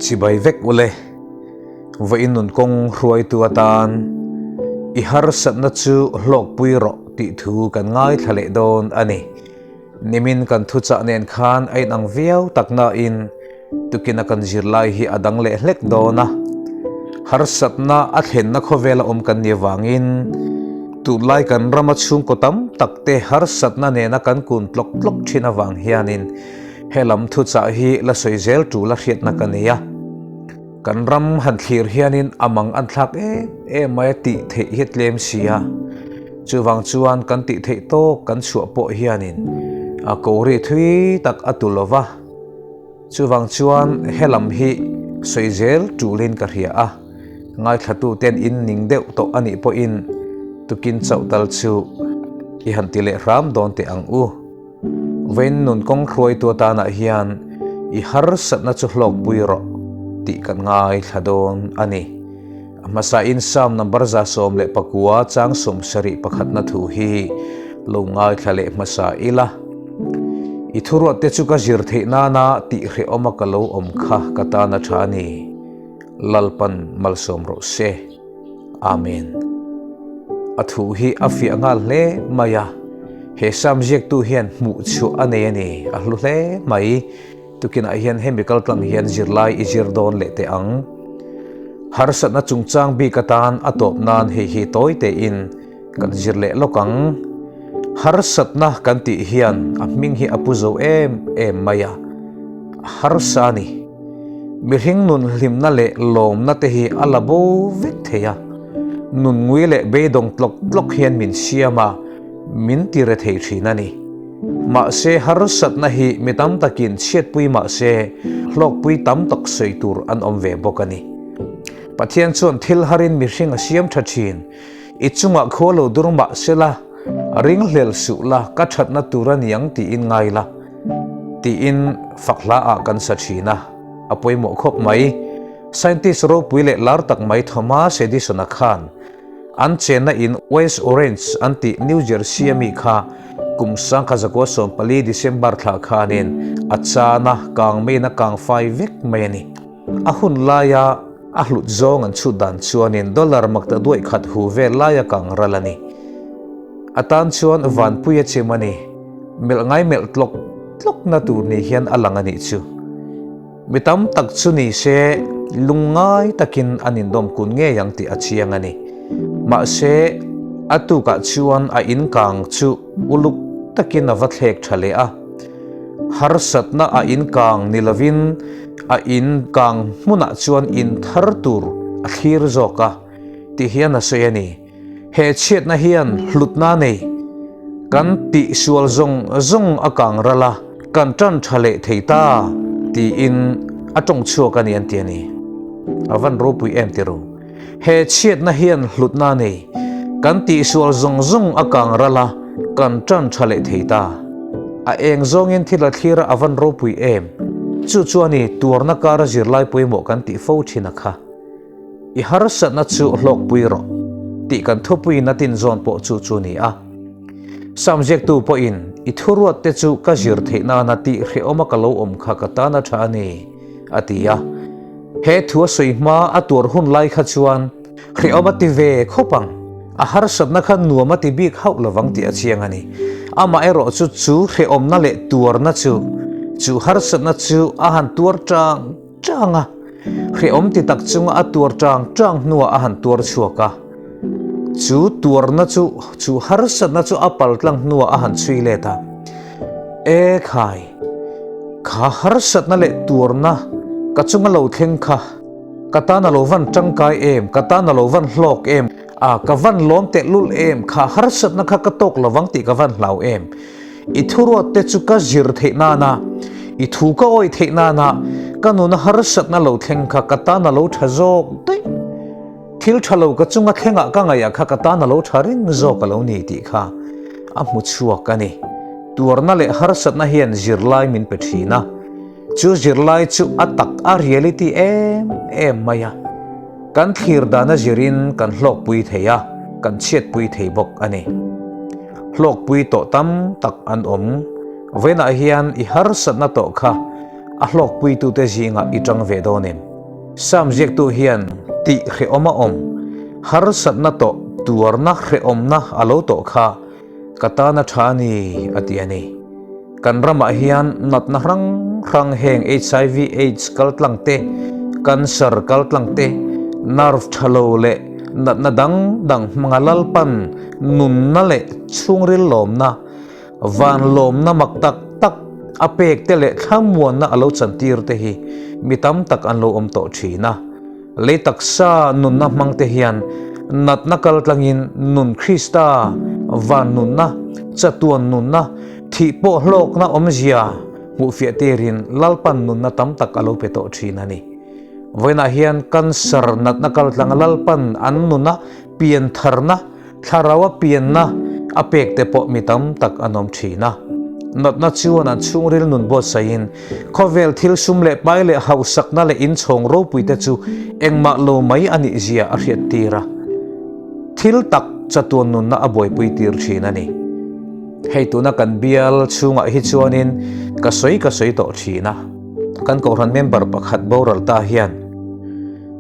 Chibai vek ule, vawiin nun kawng hruaitu atan i harsatna chu hlawkpui rawh tih thu kan ngaithla leh dawn a ni. Nimin kan thuchah nen khan a inang viau tak nain tukina kan zirlai hi a dang leh hlek dawn a. Harsatna a thlenna khawvela awm kan nih avangin tunlai kan rama chhungkaw tam tak te harsatna nena kan kun tlawk tlawk thin avang hianin he lam thuchah hi la sawi zel tul a hriatna ka nei a. Kan ram han thlir hianin a mang an thlak em em mai a tih theih hi tlem si a, chuvang chuan kan tih theih tawk kan chhuah pawh hianin a kori thui tak a tu lo va, chuvang chuan helam hi sawi zel tulin ka hria a, ngaithlatu ten in ning deuh tawh a nih pawhin tukin chauh tal chu i han ti leh hram dawn teh ang u. Vawiin nun kawng hruaitu atanah hian i harsatna chu hlawkpui rawh tih kan ngaithla dawn a ni. A hmasain Psalm number 119 chang 70 pakhatna thu hi lo ngaithla leh hmasa ila. I thuruatte chu ka zir theih nana tih hrehawma ka lo awm kha ka tan a tha a ni. Lalpan malsawm rawh se. Amen. A thu hi a fiah nghal hle mai a, he Psalm ziaktu hian hmuh chhuah a nei a ni, a hlu hle mai. Tukinah hian hemi kaltlang hian zirlai i zir dawn leh teh ang. Harsatna chungchang bik atan a tawp nan hei hi tawi tein kan zir leh lawk ang. Harsatna kan tih hian a hming hi a pu zo em em mai a, a harsa a ni. Mihring nun hlimna leh lawmna te hi a la bo vek thei a, nun ngui leh beidawng tlawk tlawk hian min siam a, min ti re thei thin a ni. Mahse harsatna hi mi tam takin chhiatpui mahse hlawkpui tam tak sawi tur an awm ve bawk a ni. Pathian chuan thil harin mihring a siam tha thin, i chungah khua lo dur mahsela ringhlel suh la ka thatna tur a niang tiin ngai la. Tiin fak hla ah kan sa thin a, a pawimawh khawp mai. Scientist ropui leh lar tak mai Thomas Edison-a khan an chenna in West Orange an tih New Jersey a mi kha kum 1914 December thla khanin a chan a, kang meiin a kang fai vek mai a ni. A hun laia a hlut zawng an chhut dan chuanin dollar makta duaih khat hu vel laia kang ral a ni. A tan chuan vanpui a chim a ni. Melh ngai melh tlawk tlawk na tur ni hian a lang a nih chu. Mi tam tak chu ni se lung ngai takin an indawm kun ngei ang tih a chiang a ni. Mahse, a tukah chuan a inkang chu uluk takin a va thlek tha leh a. Harsatna a inkang ni lovin a inkang hmunah chuan inthar tur a thlir zawk a, ti hian a sawi a ni. He chhiatna hian hlutna nei kan tihsual zawng zawng a kang ral a, kan tan tha leh thei ta tiin a tawng chhuak a ni an ti a ni. A van ropui em ti ru. He chhiatna hian hlutna nei kan tihsual zawng zawng a kang ral a, kan tan tha leh thei ta. A eng zawngin thil a thlir a, a van ropui em. Chu chuan i tuarna kara zirlai pawimawh kan tih fo thin a kha. I harsatna chu hlawkpui rawh tih kan thupuiin a tinzawn pawh chu chu ni a. Sam ziaktu pawhin i thuruatte chu ka zir theih nana tih hrehawma ka lo awm kha ka tan a tha a ni, a ti a. He thu a sawi hma a tuar hun lai kha chuan hrehawm a ti ve khawp ang, a harsatna kha nuam a ti bik hauh lovang tih a chiang a ni. Amaherawh chu chu hrehawmna leh tuarna chu chu harsatna chu a han tuar tang Chang a, hrehawm ti tak chunga a tuar chang chang hnuah a han tuar chhuak a. Chu tuarna chu, chu harsatna chu a pal tlang hnuah a han chhui let a. E khai, kha harsatna leh tuarna ka chunga lo thleng kha, ka tan a lo van tangkai em, ka tan a lo van hlawk em, a ka van lawm tehlul em, kha harsatna kha ka tawk lovang tih ka van hlau em. I thuruatte chu ka zir theih nana, i thu ka awih theih nana, ka nuna harsatna lo thleng kha ka tan a lo tha zawk daih. Thil tha lo ka chunga thlengah ka ngaihah kha ka tan a lo tha reng zawk a lo ni tih kha a hmu chhuak a ni. Tuarna leh harsatna hian zirlai min pe thin a, chu zirlai chu a tak a reality em em mai a. Kan thlir dana zirin kan hlawkpui thei a, kan chhiatpui thei bawk a ni. Hlawkpui tawh tam tak an awm. Vawiinah hian i harsatna tawh kha a hlawkpuitute zingah i tang ve dawn em? Sam ziaktu hian tih hrehawm a awm, harsatna tawh tuarna hrehawmna a lo tawh kha ka tan a tha a ni a ti a ni. Kan ramah hian natna hrang hrang heng HIV aids kaltlang te, cancer kaltlang te, nerve tha lo leh natna dang dang hmanga Lalpan nunna leh chhungril lawmna, Van lawmna mak tak tak a pek te leh thlamuanna a lo chantir te hi mi tam tak an lo awm tawh thin a. Lei taksa nunna hmang te hian natna kal tlangin nun Krista van nunna, chatuan nunna, thih pawh hlawkna awmzia hmuhfiah tirin Lalpan nunna tam tak a lo pe tawh thin a ni. Vawiinah hian cancer natna kal tlanga Lalpan an nuna piantharna, Thlarau a pianna a pek te pawh mi tam tak an awm thin a. Natna chuan an chhungril nun buatsaihin khawvel thil sum leh pai leh hausakna leh inchhawng ropui te chu engmah lo mai a nih zia a hriat tir a. Thil tak chatuan nunna a buaipui tir thin a ni. Hei tuna kan bial chhungah hi chuanin ka sawi ka sawi tawh thin a. Kan kohhran member pakhat boral ta hian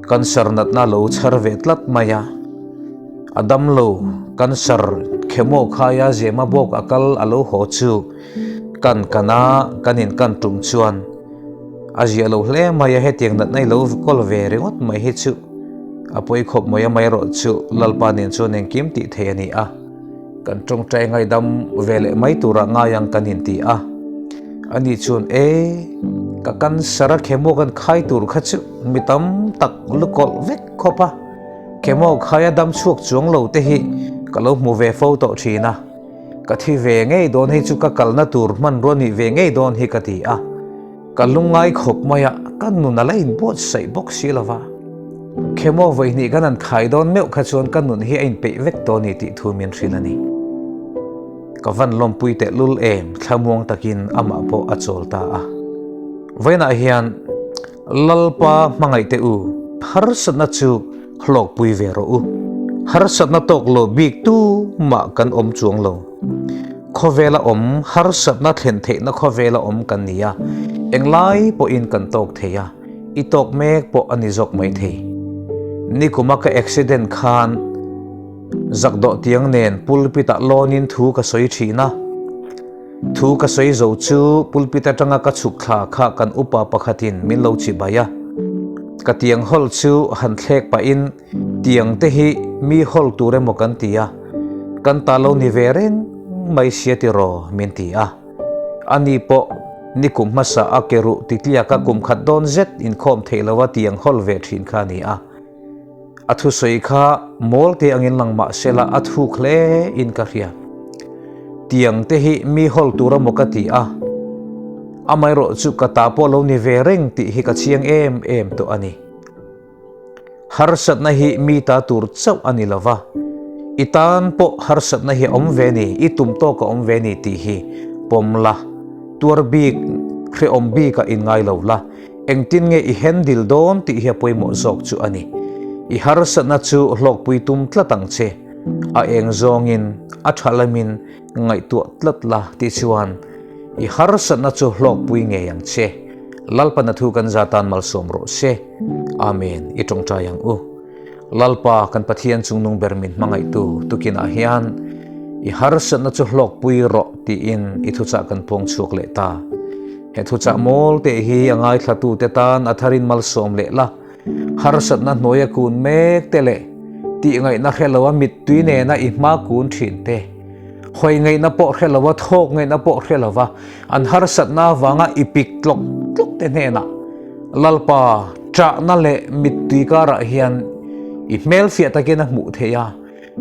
cancer natna lo chhar ve tlat mai a. A damlo, cancer, chemo khaia zema bawk a kal a lo haw chu kan kan a, kan in kan tum chuan a ziah lo hle mai a, hetiang natna i lo kawl ve ringawt mai hi chu a pawi khawp mai a, amaherawh chu Lalpa nen chuan engkim tih thei a ni a, kan tawngtai ngaidam ve leh mai turah ngai ang kan inti a, ani chuan e ka cancer a chemo kan khai tur kha chu mi tam tak lukawlh vek khawp a. Chemo khaia dam chhuak chuang lo te hi ka lo hmu ve fo tawh thin a, ka thi ve ngei dawn hi chu ka kalna tur hmanrua nih ve ngei dawn hi ka ti a, ka lungngai khawp mai a, ka nun a la inbuatsaih bawk si lo va. Chemo vawihnih kan han khai dawn meuh kha chuan ka nun hi a inpeih vek tawh a ni tih thu min hrilh a ni. Ka van lawmpui tehlul em thlamuang takin amah pawh a chawl ta a. Vawiinah hian Lalpa hmangaih teh u, harsatna chu hlawkpui ve rawh u. Harsatna tawk lo bik tu mah kan awm chuang lo. Khawvela awm, harsatna thlen theihna khawvela awm kan ni a, englai pawhin kan tawk thei a, i tawk mek pawh a ni zawk mai thei. Nikuma ka accident khan zakdawh tiang nen pulpit-ah lawnin thu ka sawi thin a. Thu ka sawi zo chu pulpit atanga ka chhuk thla kha kan upa pakhatin min lo chi bai a. Ka tiang hawl chu han thlek pahin tiang te hi mi hawl tur emaw kan ti a, kan ta lo ni ve reng mai sia tiraw min ti a. Ani pawh nikum hmasa a ke ruh titliaka kum khat dawn zet inkhawm theih loa tiang hawl ve thin kha a ni a. A thusawi kha mawl te angin lang mah se la a thuk hle in ka hria. Tiang te hi mi hawl tur a maw ka ti a, amaherawh chu ka ta pawh lo ni ve reng tih hi ka chiang em em tawh a ni. Harsatna hi mi ta tur chauh a ni lova, i tan pawh harsatna hi a awm ve ni, i tum tawk a awm ve ni tih hi pawm la, tuar bik, hrehawm bik ah inngai lo la, Engtin nge i handle dawn tih hi a pawimawh zawk chu a ni. I harsatna chu hlawkpui tum tlat ang che. A eng zawngin, a tha lamin ngaihtuah tlat la tih chuan i harsatna chu hlawkpui ngei ang che. Lalpana thu kan za tan malsawm rawh se. Amen. I tawngtai ang u. Lalpa kan Pathian chungnung ber min hmangaihtu tukinah hian i harsatna chu hlawkpui rawh tiin i thuchah kan puang chhuak leh ta. He thuchah mawl teh hi a ngaithlatute tan a tharin malsawm leh la, harsatna hnuaia kun mek te leh tihngaihna hre loa mittui nena i hma kun thin te, hawi ngaihna pawh hre loa thawk ngaihna pawh hre lova an harsatna avanga i pik tlawk tlawk te hnenah Lalpa ṭahna leh mittui karah hian i hmelfiah takin a hmuh theih a,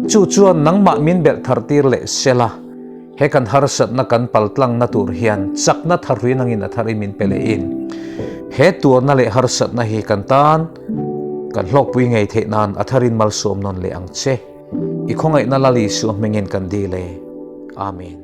chu chuan nangmah min belh thar tir leh sela, he kan harsatna kan paltlangna tur hian chakna tharui nangin a thar i min pe lehin he tuarna leh harsatna hi kan tan kan hlawkpui ngei theih nan a tharin malsawm nawn leh ang che. I khawngaihna Lal Isua hmingin kan dil e. Amen.